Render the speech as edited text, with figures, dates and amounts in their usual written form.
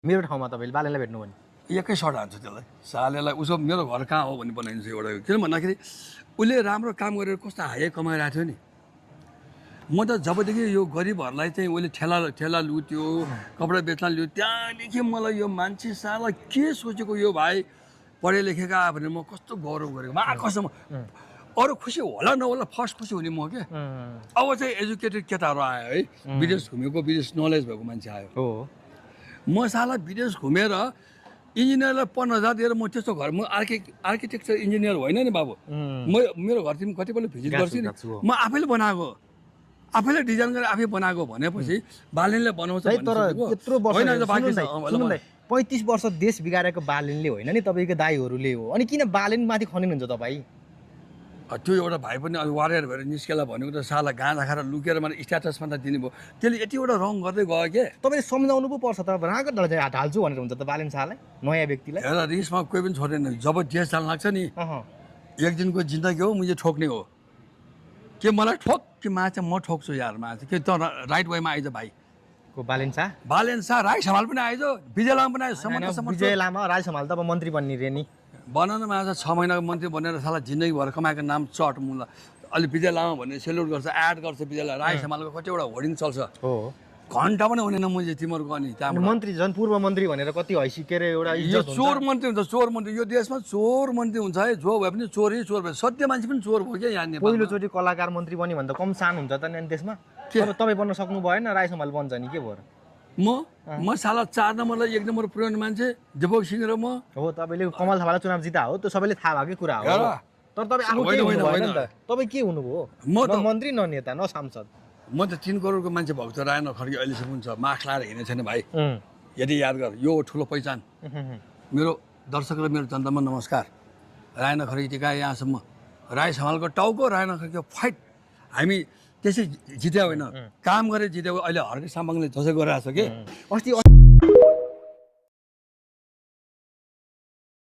मेरो ठाउँमा तपाईँले बालेनलाई भेट्नु भने एकै सर्ट हान्छ त्यसलाई सालेलाई उसो मेरो घर कहाँ हो भन्ने बनाइदिन्छ एउटा किन भन्दाखेरि उसले राम्रो काम गरेर कस्तो हाई कमाइरहेको थियो नि म त जबदेखि यो गरिबहरूलाई चाहिँ उसले ठेला लुट्यो कपडा बेच्न लुट्यो त्यहाँदेखि मलाई यो मान्छे साला के सोचेको यो भाइ पढे लेखेका भनेर म कस्तो गौरव गरेको म आकर्षण अरू खुसी होला नहोला फर्स्ट खुसी हुने म के अब चाहिँ एजुकेटेड केटाहरू आयो है विदेश घुमेको विदेश नलेज भएको मान्छे आयो हो म साला विदेश घुमेर इन्जिनियरलाई 15,000 दिएर म त्यस्तो घर म आर्किटेक्चर इन्जिनियर होइन नि बाबु म मेरो घर तिमी कतिपल्ट भिजिट गर्छु नि म आफैले बनाएको आफैले डिजाइन गरेर आफै बनाएको भनेपछि बालेनले बनाउँछ तर यत्रो वर्ष 35 वर्ष देश बिगारेको बालेनले होइन नि तपाईँको दाईहरूले हो अनि किन बालेनमाथि खनिनुहुन्छ तपाईँ त्यो एउटा भाइ पनि अब वारियर भएर निस्केला भनेको त साला गाँजा खाएर लुकेर मलाई स्ट्याटसमा त दिने भयो त्यसले यतिवटा रङ गर्दै गयो के तपाईँले सम्झाउनु पो पर्छ त राँगो ढाल्छु भनेर हुन्छ त बालेन शाहलाई नयाँ व्यक्तिलाई हेर रिसमा कोही पनि छोडेन जब देश जान लाग्छ नि एक दिनको जिन्दगी हो मुझे ठोक्ने हो के मलाई ठोक कि माछा म ठोक्छु यार माछा के त राइट वेमा आइज भाइ को बालेन शाह राई समाल पनि आइज विजय लामा पनि आइज विजय लामा राई समाल त अब मन्त्री बन्ने रे नि बनाउनमा आज 6 महिनाको मन्त्री बनेर साला जिन्दगी भएर कमाएको नाम चट मुला अलि विजय लामा भन्ने सेल्युट गर्छ एड गर्छ विजय राई समालको कतिवटा होर्डिङ चल्छ हो घन्टा पनि हुनेन मुझे तिमीहरूको अनि त्यहाँ मन्त्री झन् पूर्व मन्त्री भनेर कति हैसी के अरे एउटा यो चोर मन्त्री हुन्छ चोर मन्त्री यो देशमा चोर मन्त्री हुन्छ है जो भए पनि चोरै चोर भयो सत्य मान्छे पनि चोर भयो क्या यहाँ नेपालमा पहिलोचोटि कलाकार मन्त्री बन्यो भने त कम सान हुन्छ त नि देशमा अब तपाईँ बन्न सक्नु भएन राई समाल बन्छ नि के भयो म साला 4 नम्बरलाई 1 नम्बर पुर्याउने मान्छे दिपक सिंह र म हो तपाईँले कमल थापालाई चुनाव जिता हो त्यो सबैले थाहा भएकै कुरा हो तर तपाईँ आफू के हुनु भएन नि त तपाईँ के हुनुभयो म त मन्त्री न नेता न सांसद म त 3 करोडको मान्छे भएको त रायन खड्की अहिलेसम्म हुन्छ मास्क लाएर हिँडेको छैन भाइ यदि याद गर यो ठुलो पहिचान मेरो दर्शक र मेरो जनतामा नमस्कार रायन खड्कीका यहाँसम्म राई समालको टाउको रायन खड्कीको फाइट हामी त्यसै जित्या होइन काम गरेर जित्यो अहिले हर्के सामङले जसै गरिरहेको छ कि अस्ति